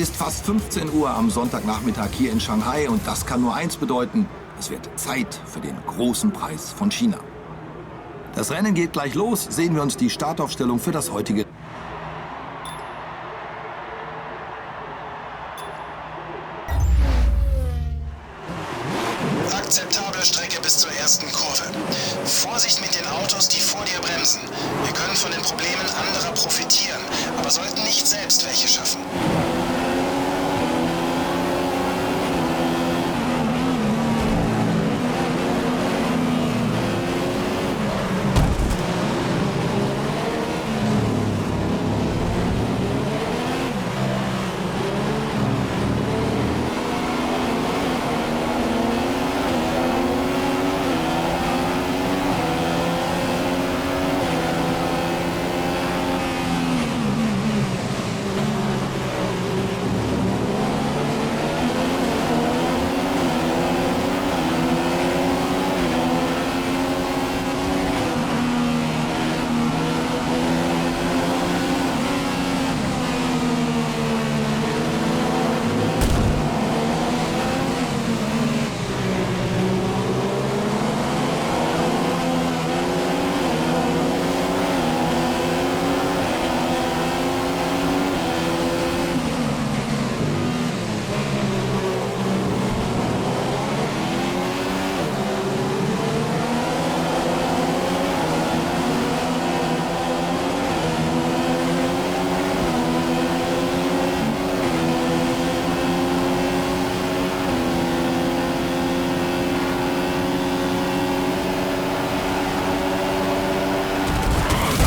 Es ist fast 15 Uhr am Sonntagnachmittag hier in Shanghai und das kann nur eins bedeuten: Es wird Zeit für den großen Preis von China. Das Rennen geht gleich los. Sehen wir uns die Startaufstellung für das heutige Akzeptable Strecke bis zur ersten Kurve. Vorsicht mit den Autos, die vor dir bremsen. Wir können von den Problemen anderer profitieren, aber sollten nicht selbst welche schaffen.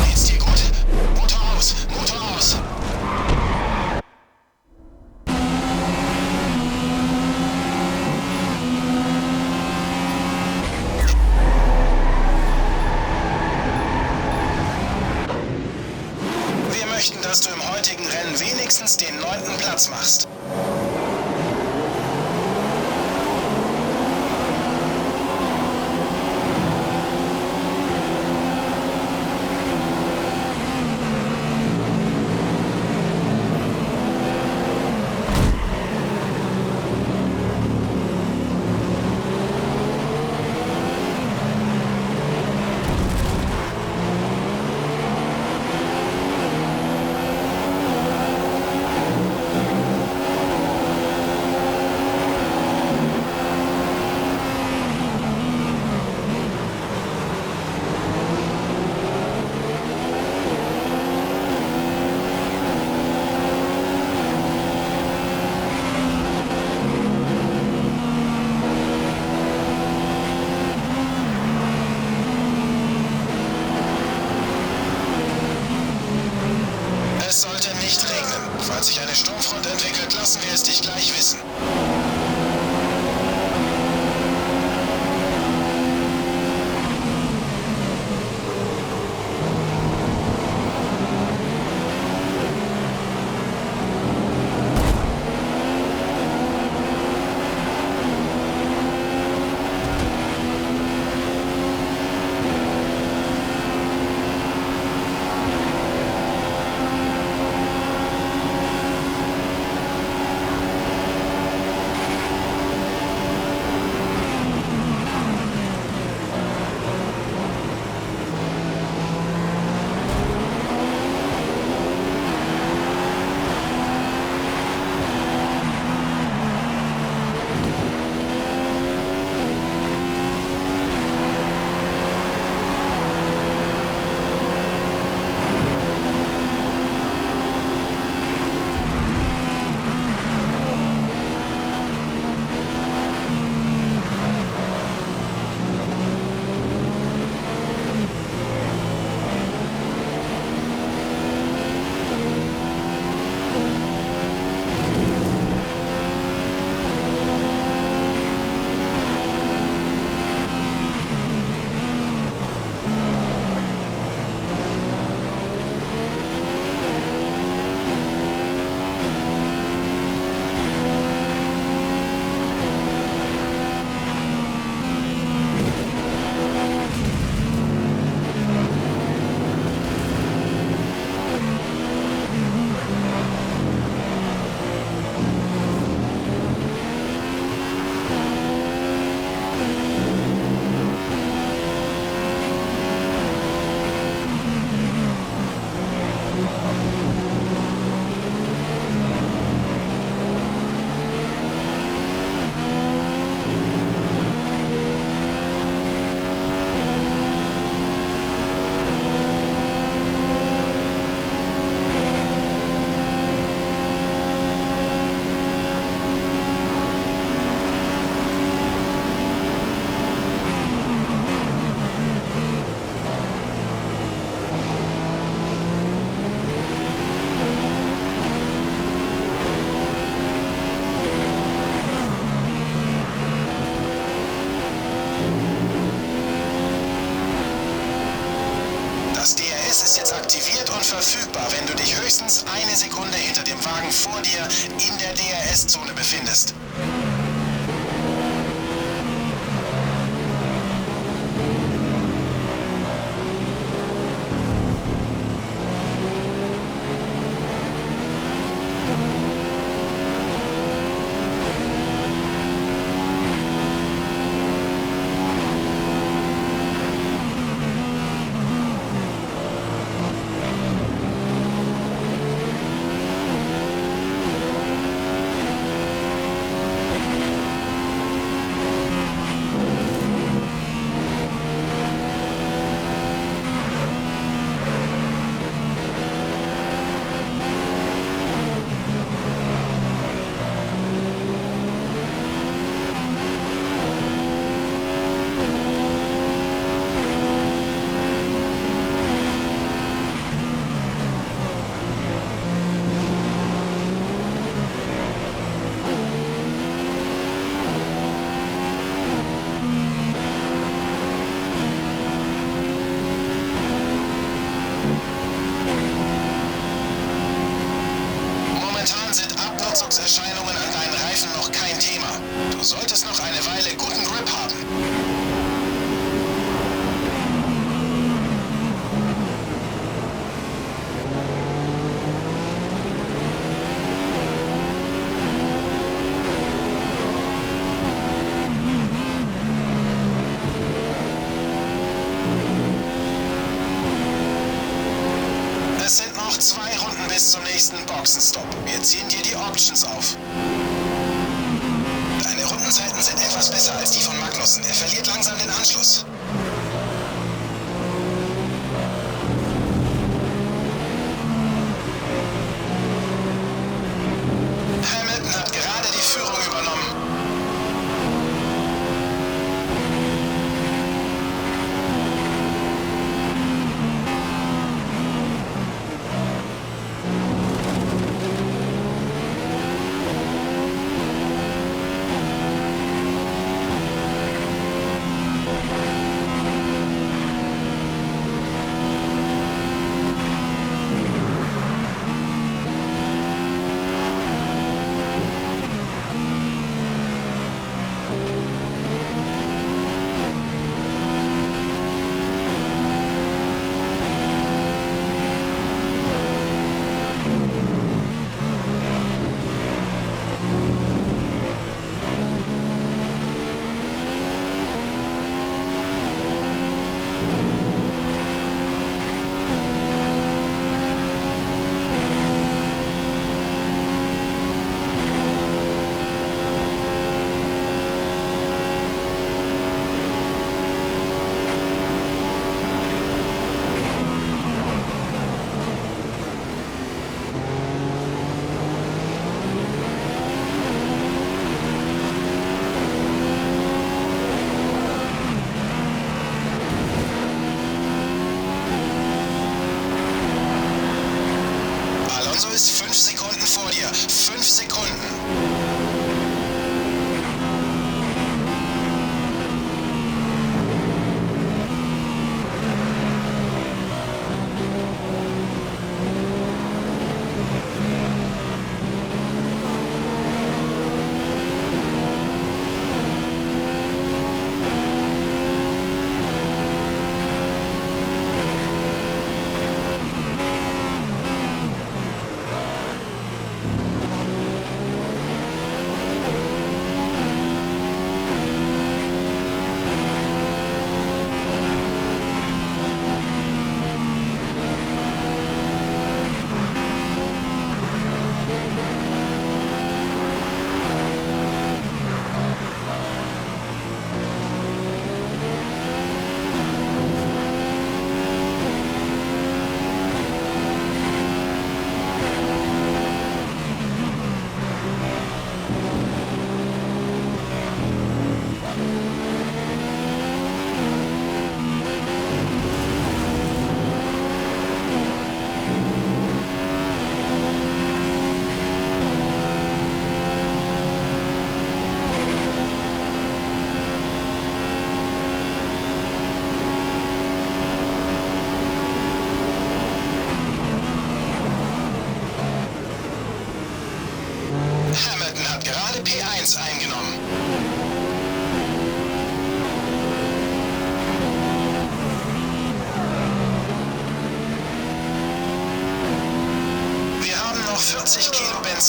Geht's dir gut? Motor aus! Motor aus! Wir möchten, dass du im heutigen Rennen wenigstens den 9. Platz machst. Es sollte nicht regnen. Falls sich eine Sturmfront entwickelt, lassen wir es dich gleich wissen. aktiviert und verfügbar, wenn du dich höchstens eine Sekunde hinter dem Wagen vor dir in der DRS-Zone befindest. Momentan sind Abnutzungserscheinungen an deinen Reifen noch kein Thema. Du solltest noch eine Weile guten Grip haben. Es sind noch 2 Runden bis zum nächsten Boxenstopp. Wir ziehen dir die Options auf. Deine Rundenzeiten sind etwas besser als die von Magnussen. Er verliert langsam den Anschluss. Hamilton hat gerade die Führung übernommen. Alonso ist 5 Sekunden vor dir. 5 Sekunden.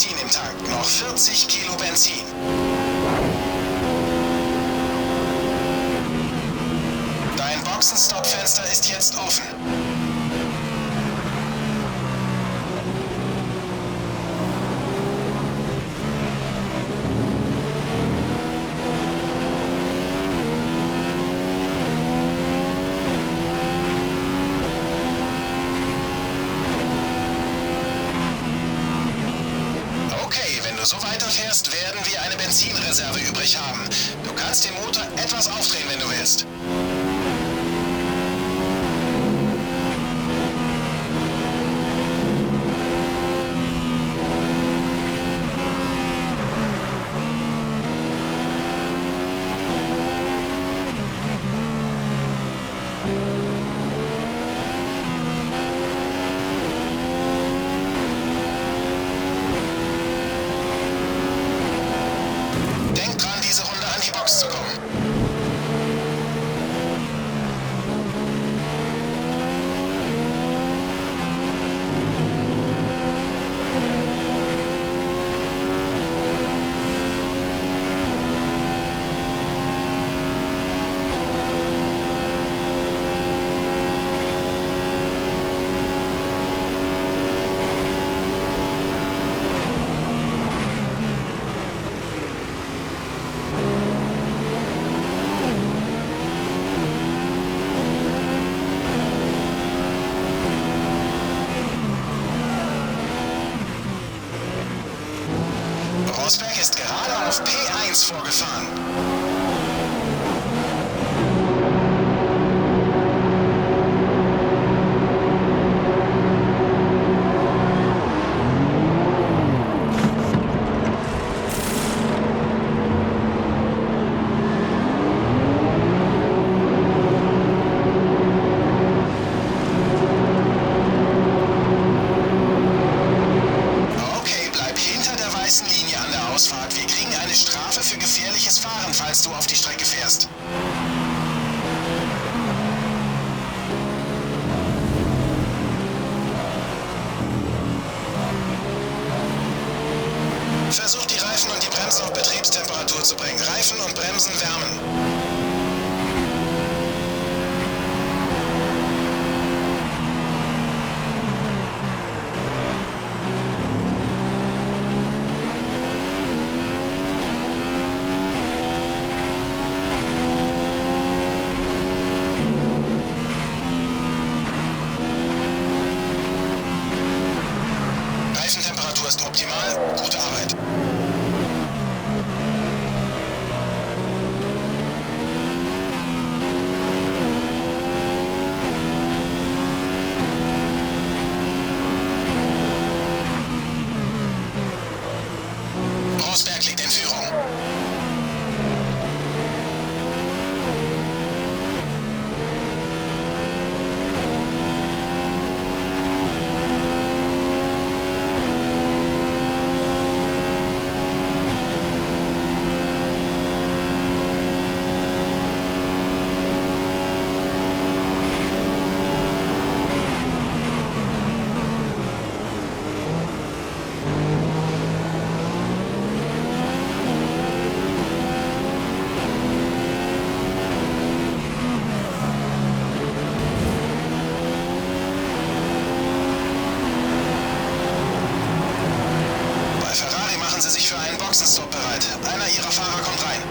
Benzin im Tank. Noch 40 Kilo Benzin. Dein Boxenstoppfenster ist jetzt offen. Okay, wenn du so weiterfährst, werden wir eine Benzinreserve übrig haben. Du kannst den Motor etwas aufdrehen, wenn du willst. Denk dran, diese Runde an die Box zu kommen. Rosberg ist gerade auf P1 vorgefahren. Okay, bleib hinter der weißen Linie an der Ausfahrt. Wir kriegen eine Strafe für gefährliches Fahren, falls du auf die Strecke fährst. Versuch die Reifen und die Bremsen auf Betriebstemperatur zu bringen. Reifen und Bremsen wärmen. Reifentemperatur ist optimal. Gute Arbeit. Rosberg liegt in Führung. Bei Ferrari machen sie sich für einen Boxenstopp bereit. Einer ihrer Fahrer kommt rein.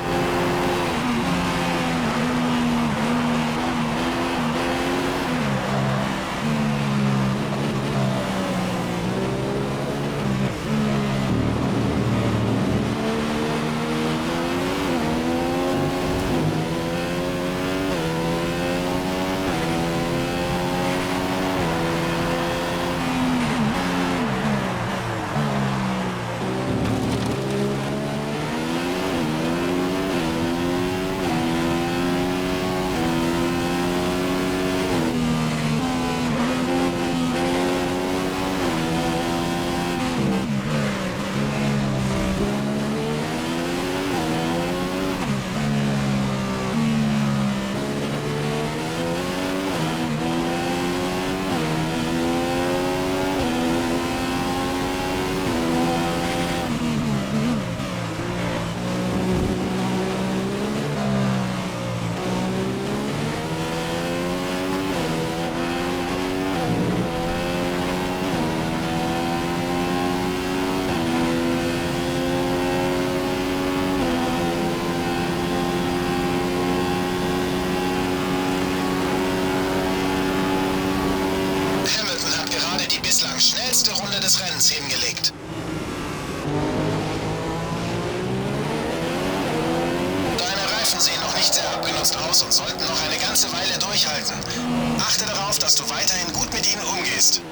nicht sehr abgenutzt aus und sollten noch eine ganze Weile durchhalten. Achte darauf, dass du weiterhin gut mit ihnen umgehst.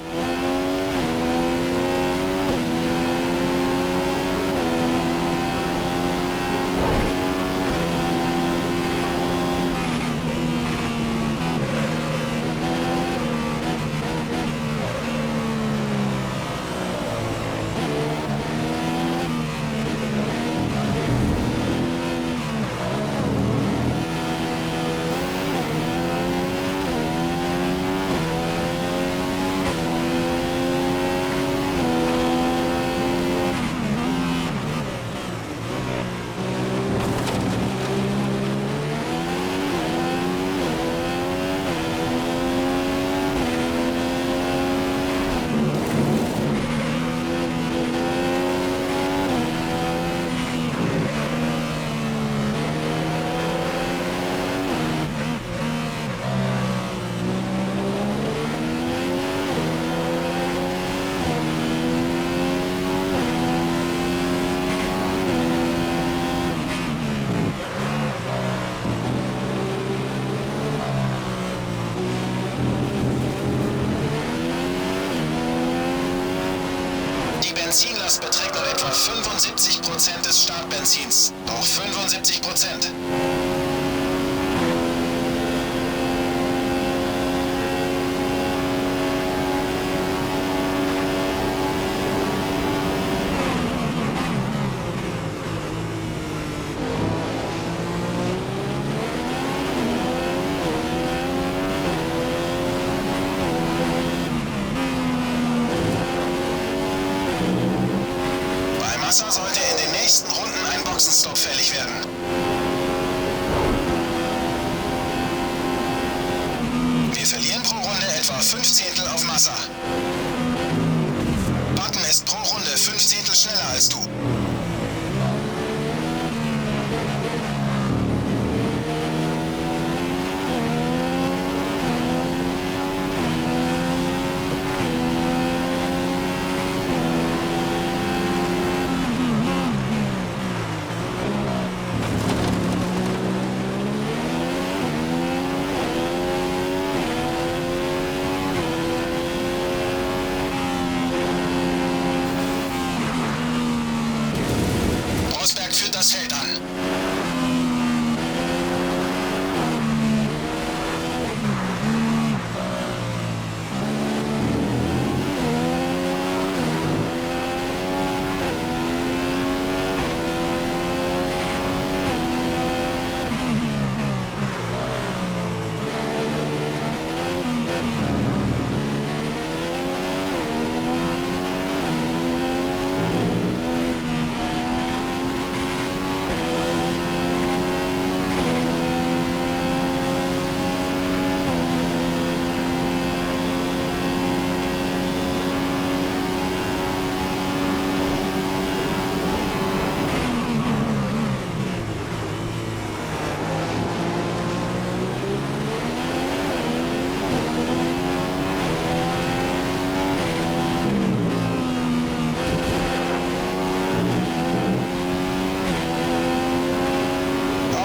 Die Benzinlast beträgt noch etwa 75% des Startbenzins. Noch 75%. Bei Massa sollte in den nächsten Runden ein Boxenstopp fällig werden. Wir verlieren pro Runde etwa 5 Zehntel auf Massa. Button ist pro Runde 5 Zehntel schneller als du. Rosberg führt das Feld an.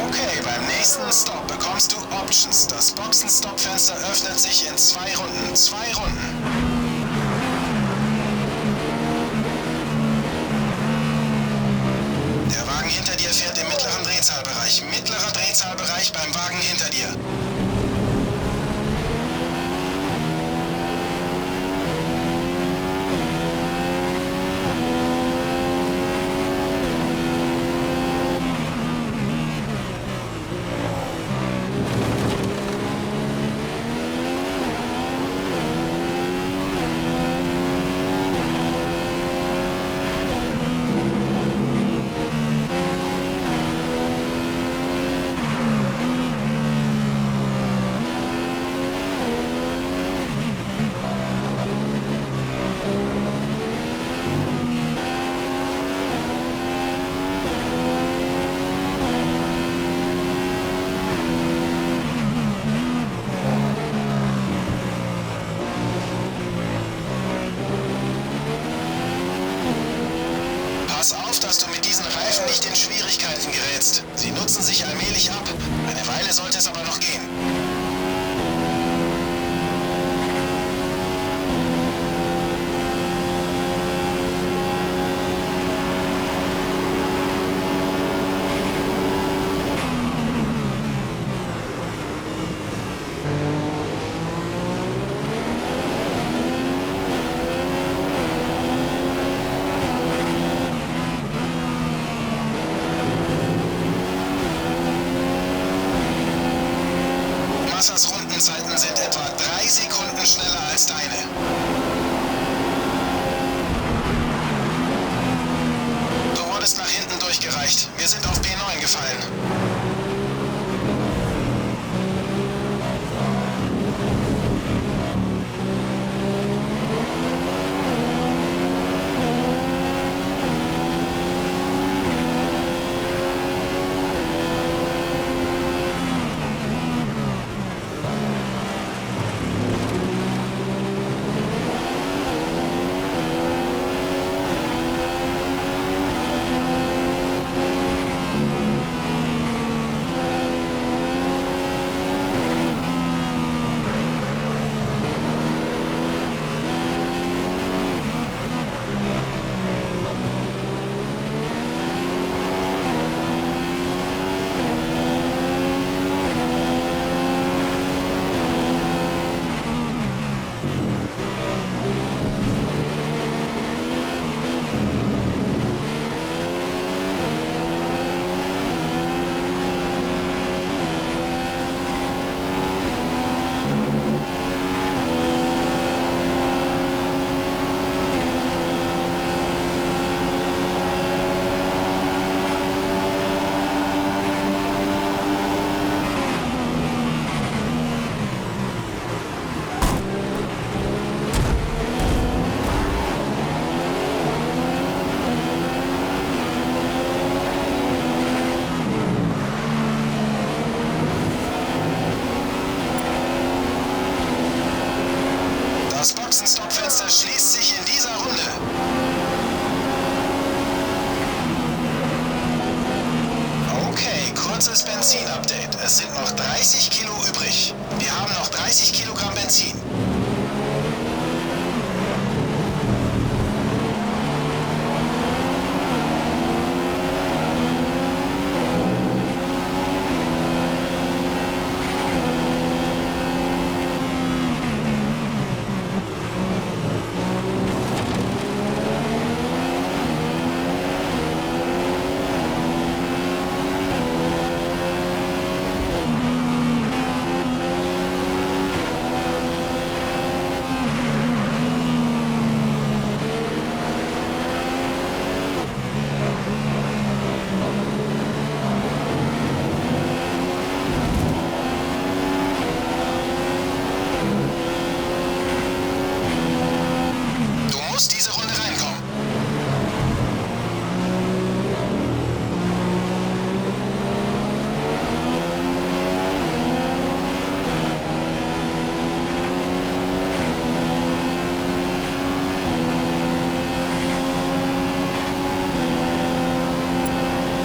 Okay, beim nächsten Stop bekommst du Options. Das Boxenstopp-Fenster öffnet sich in 2 Runden. 2 Runden. Der Wagen hinter dir fährt im mittleren Drehzahlbereich. Mittlerer Drehzahlbereich beim Wagen hinter dir. diesen Reifen nicht in Schwierigkeiten gerätst. Sie nutzen sich allmählich ab. Eine Weile sollte es aber noch gehen. Massas Rundenzeiten sind etwa 3 Sekunden schneller als deine. Du wurdest nach hinten durchgereicht. Wir sind auf P9 gefallen. Das Boxenstoppfenster schließt sich in dieser Runde. Okay, kurzes Benzin-Update. Es sind noch 30 Kilo übrig. Wir haben noch 30 Kilogramm Benzin. Du musst diese Runde reinkommen.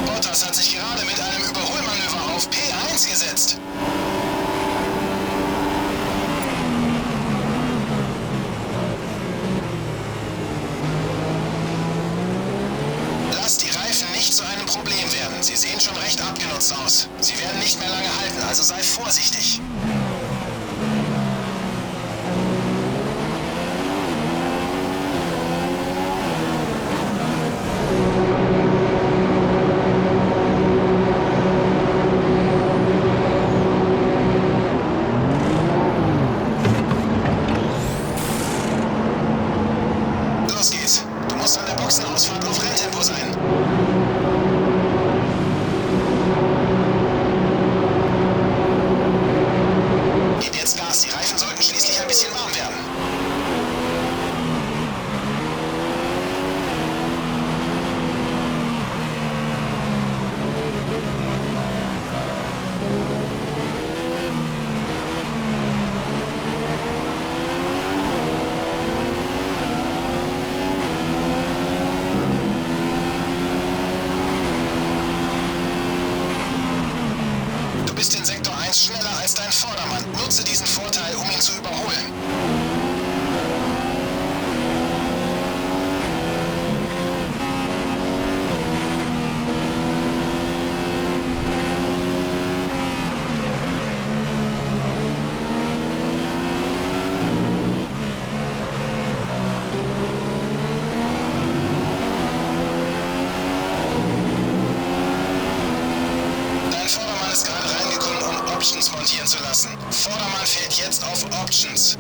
Bottas hat sich gerade mit einem Überholmanöver auf P1 gesetzt. Lass die Reifen nicht zu einem Problem werden. Sie sehen schon recht abgenutzt aus. Sie werden nicht mehr lange halten, also sei vorsichtig. Los geht's. Du musst an der Boxenausfahrt auf Renntempo sein. bist in Sektor 1 schneller als dein Vordermann. Nutze diesen Vorteil, um ihn zu überholen. Dein Vordermann ist gerade reingekommen, um Options montieren zu lassen. Vordermann fährt jetzt auf Options.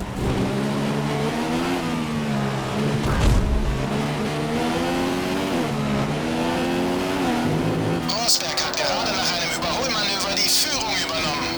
Rosberg hat gerade nach einem Überholmanöver die Führung übernommen.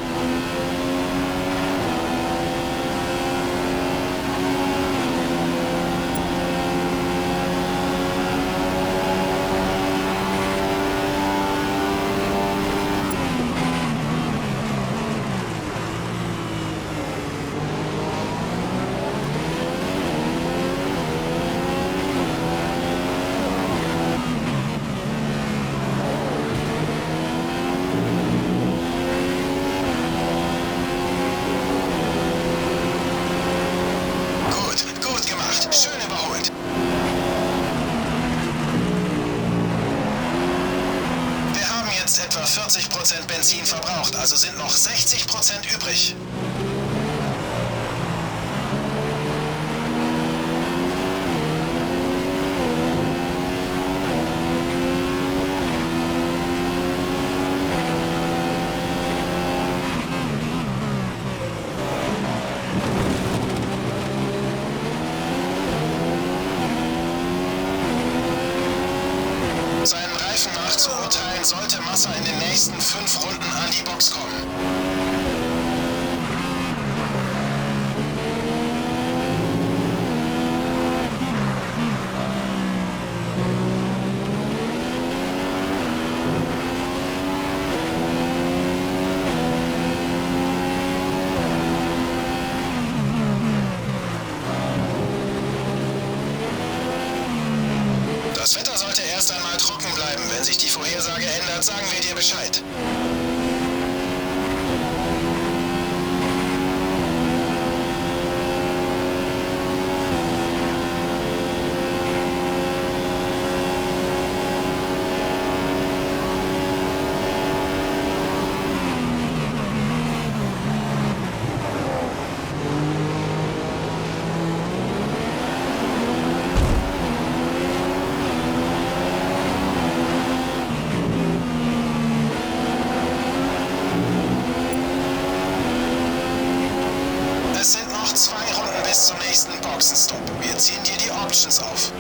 Gut, gut gemacht. Schön überholt. Wir haben jetzt etwa 40% Benzin verbraucht, also sind noch 60% übrig. Seinen Reifen nach zu urteilen, sollte Massa in den nächsten 5 Runden an die Box kommen. Das Wetter sollte erst einmal trocken bleiben. Wenn sich die Vorhersage ändert, sagen wir dir Bescheid. Es sind noch 2 Runden bis zum nächsten Boxenstopp. Wir ziehen dir die Options auf.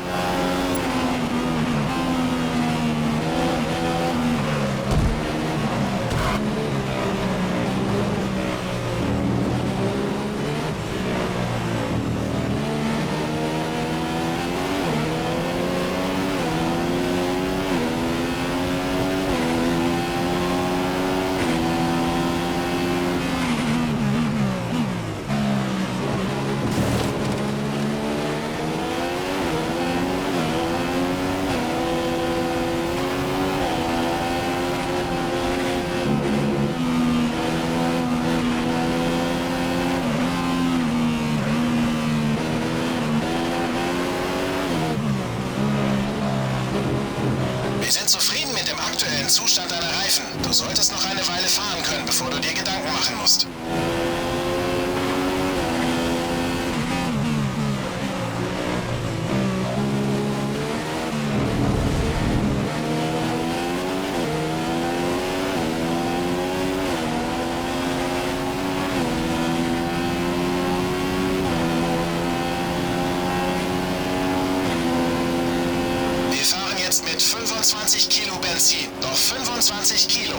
Wir sind zufrieden mit dem aktuellen Zustand deiner Reifen. Du solltest noch eine Weile fahren können, bevor du dir Gedanken machen musst. Wir fahren jetzt mit 25 Kilo Benzin. Noch 25 Kilo.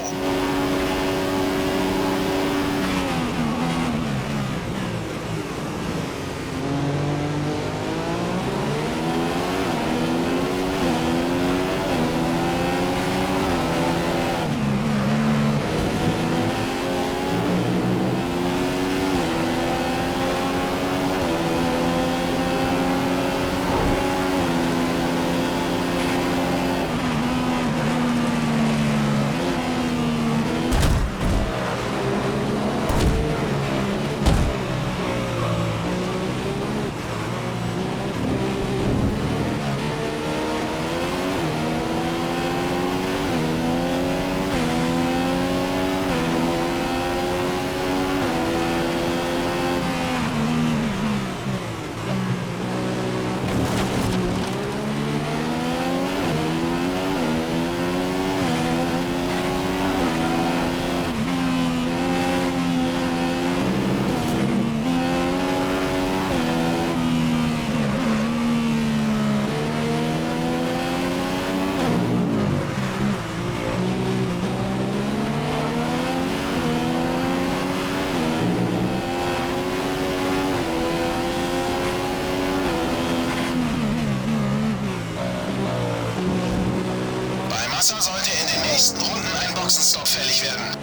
Wasser sollte in den nächsten Runden ein Boxenstopp fällig werden.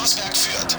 Rosberg führt.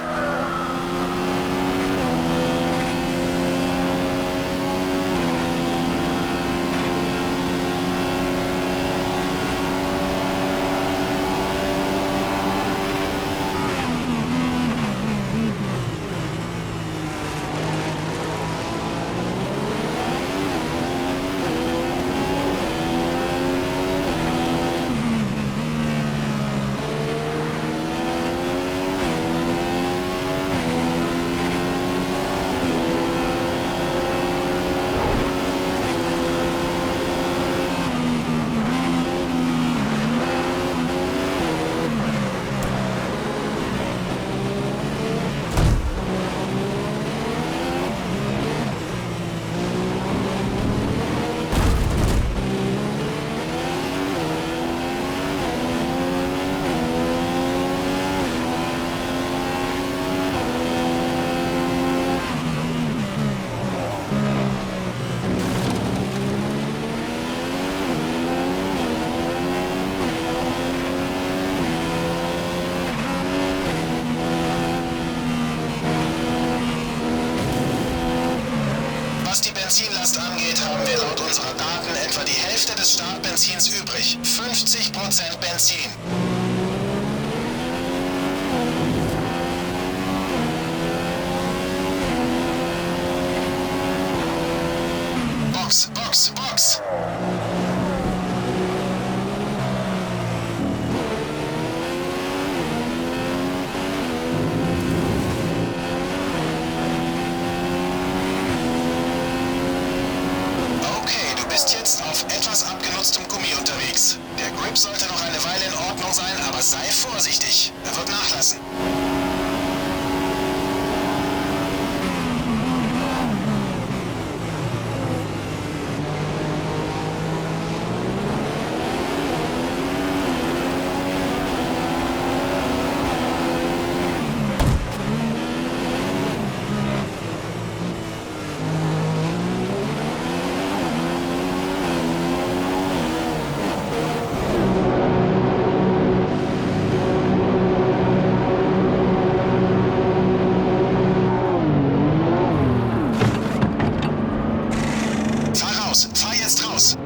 Was die Benzinlast angeht, haben wir laut unserer Daten etwa die Hälfte des Startbenzins übrig. 50% Benzin. Box, Box, Box! Okay, du bist jetzt auf etwas abgenutztem Gummi unterwegs. Der Grip sollte noch eine Weile in Ordnung sein, aber sei vorsichtig. Er wird nachlassen. Fahr raus, fahr jetzt raus.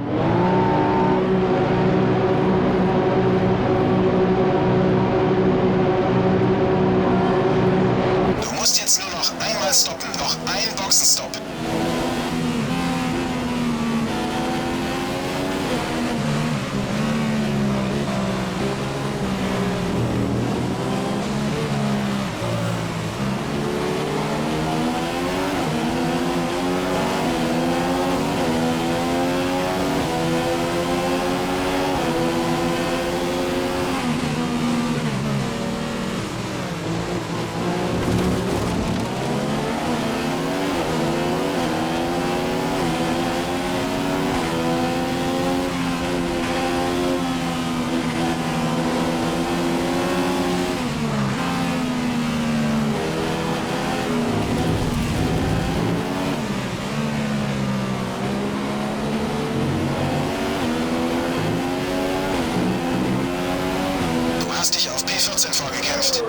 Du musst jetzt nur noch einmal stoppen, noch ein Boxenstopp. Du hast dich auf P14 vorgekämpft.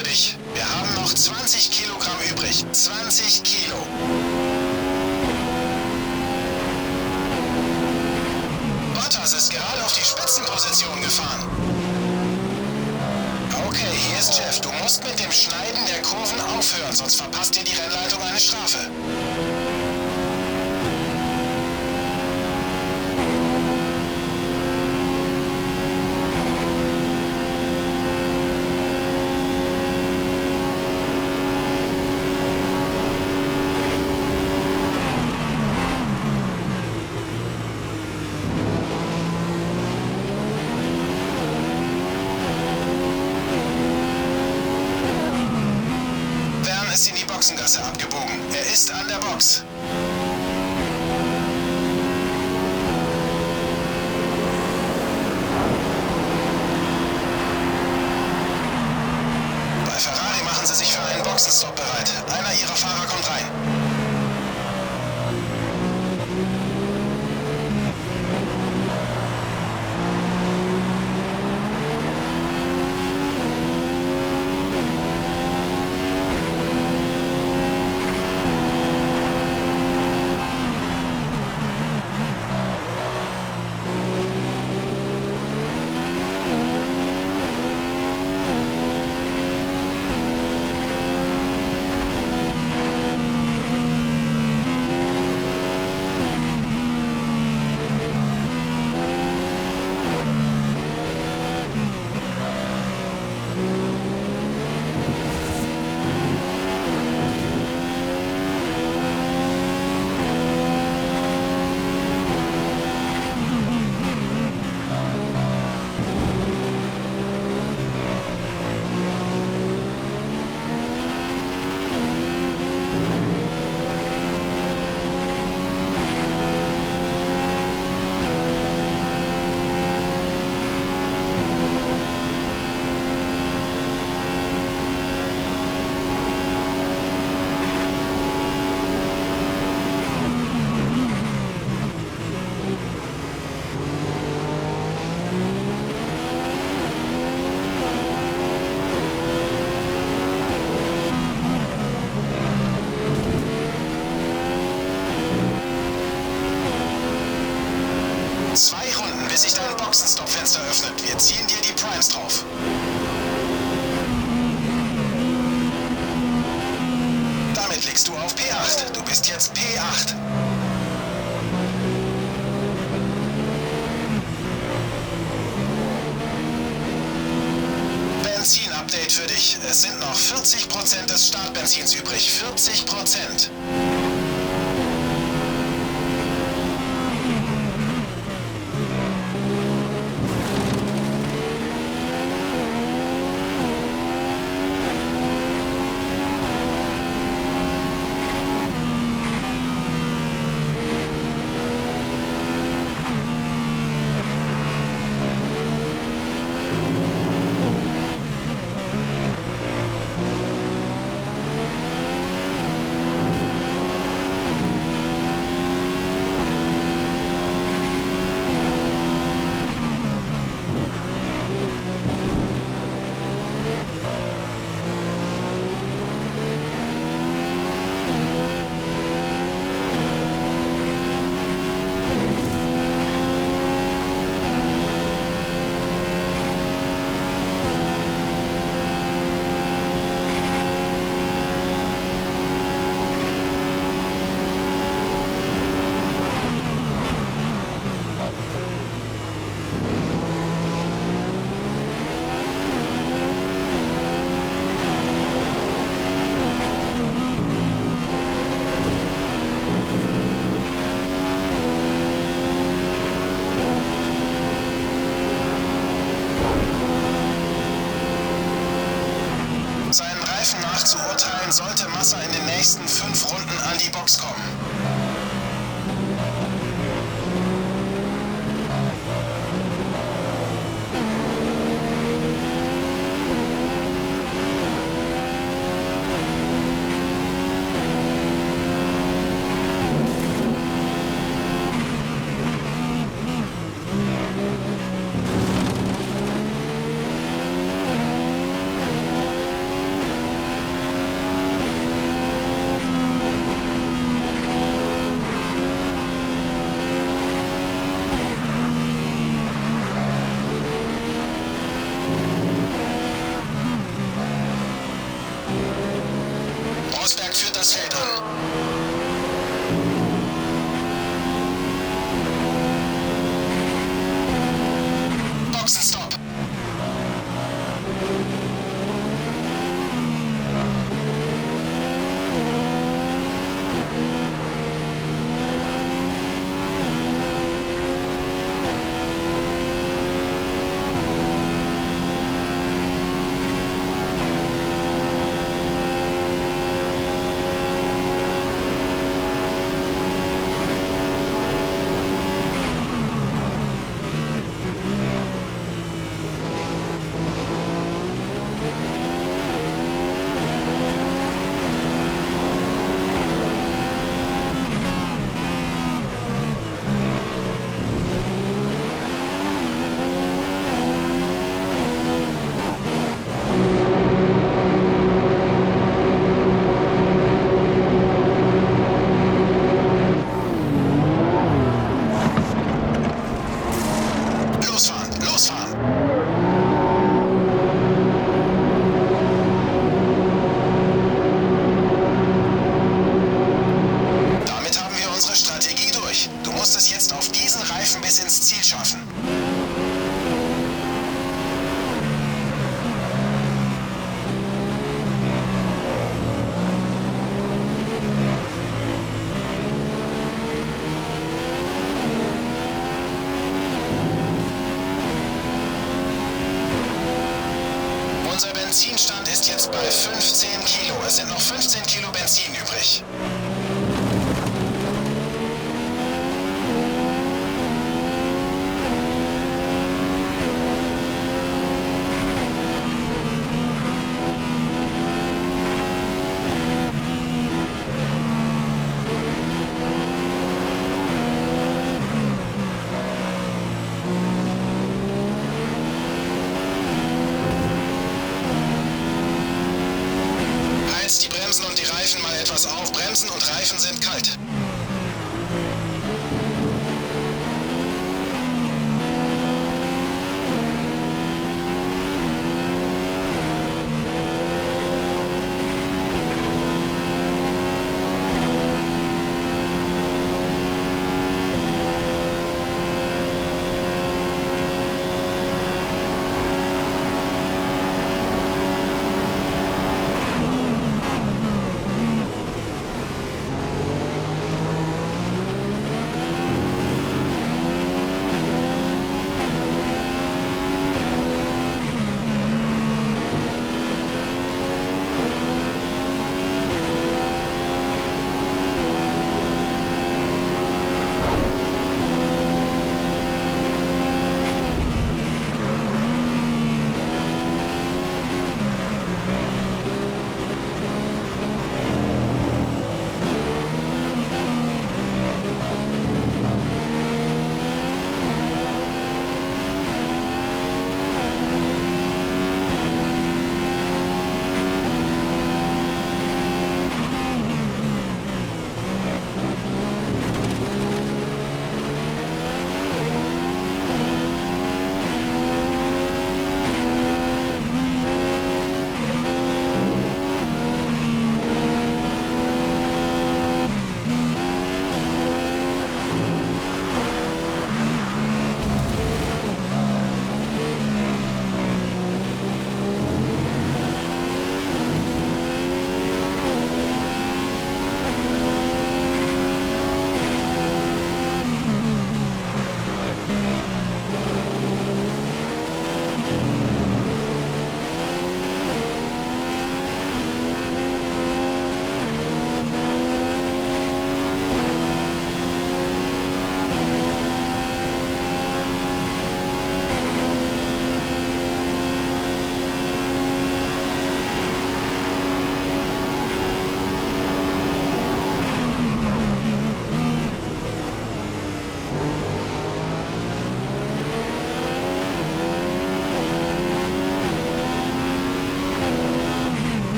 für dich. Wir haben noch 20 Kilogramm übrig. 20 Kilo. Bottas ist gerade auf die Spitzenposition gefahren. Okay, hier ist Jeff. Du musst mit dem Schneiden der Kurven aufhören, sonst verpasst dir die Rennleitung eine Strafe. Verne ist in die Boxengasse abgebogen. Er ist an der Box. Bei Ferrari machen sie sich für einen Boxenstopp bereit. Einer ihrer Fahrer kommt rein. Zwei Runden, bis sich dein Boxenstopp-Fenster öffnet. Wir ziehen dir die Primes drauf. Damit liegst du auf P8. Du bist jetzt P8. Benzin-Update für dich. Es sind noch 40% des Startbenzins übrig. 40%. Seinen Reifen nach zu urteilen, sollte Massa in den nächsten 5 Runden an die Box kommen. Rosberg führt das Feld an. Boxenstopp. Losfahren, losfahren. Damit haben wir unsere Strategie durch. Du musst es jetzt auf diesen Reifen bis ins Ziel schaffen. Unser Benzinstand ist jetzt bei 15 Kilo. Es sind noch 15 Kilo Benzin übrig. Heiz die Bremsen und die Reifen mal etwas auf. Bremsen und Reifen sind kalt.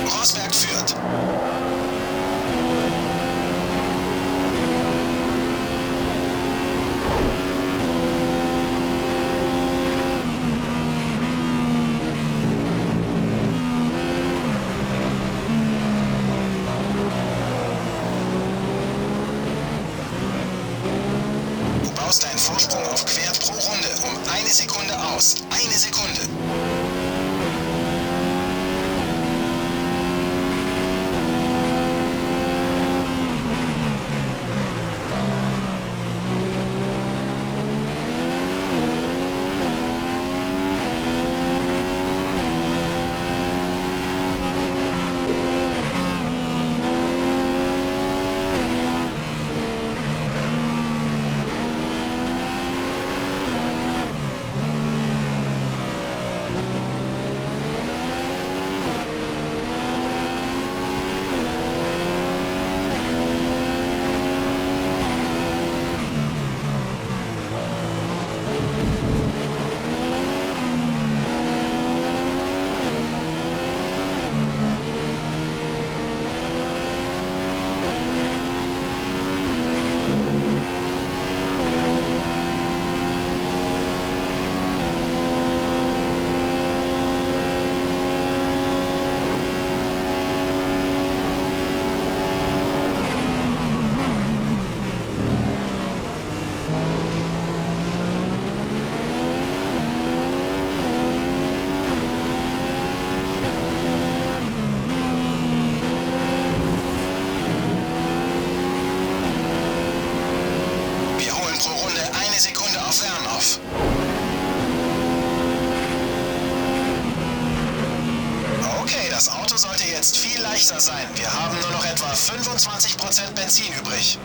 Rosberg führt. Vorsprung auf Kvärt pro Runde um 1 Sekunde aus. 1 Sekunde. Wir holen pro Runde 1 Sekunde auf Vern auf. Okay, das Auto sollte jetzt viel leichter sein. Wir haben nur noch etwa 25% Benzin übrig.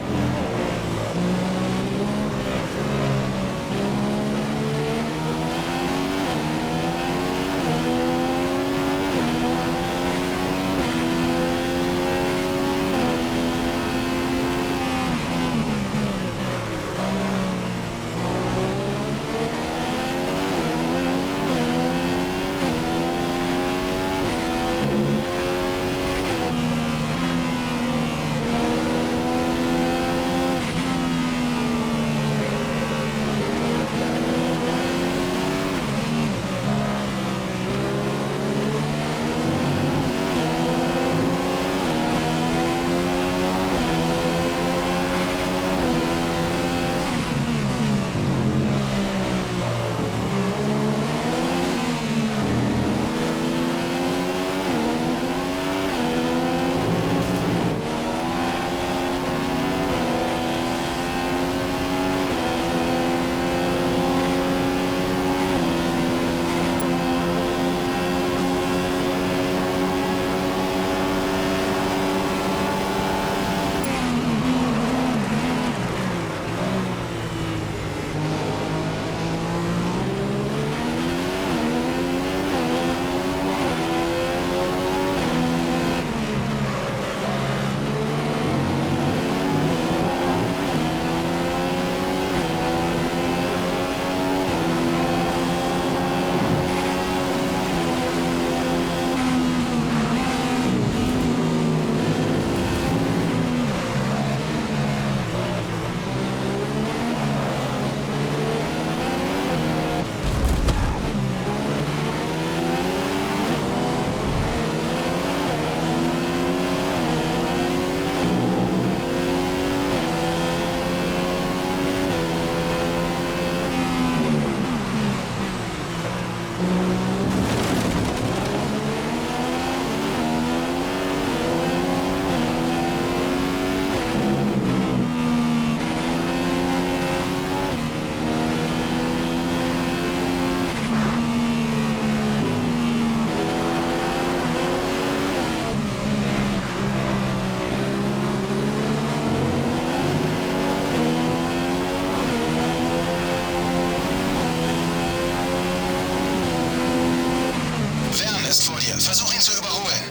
Ist vor dir. Versuch ihn zu überholen.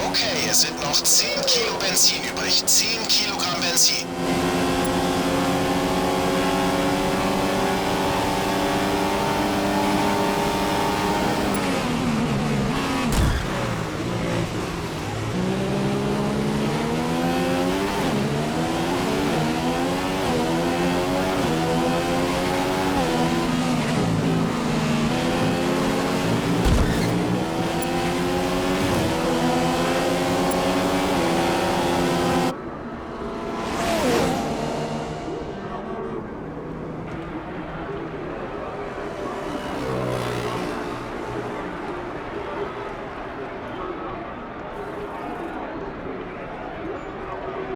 Okay, es sind noch 10 Kilo Benzin übrig. 10 Kilogramm Benzin.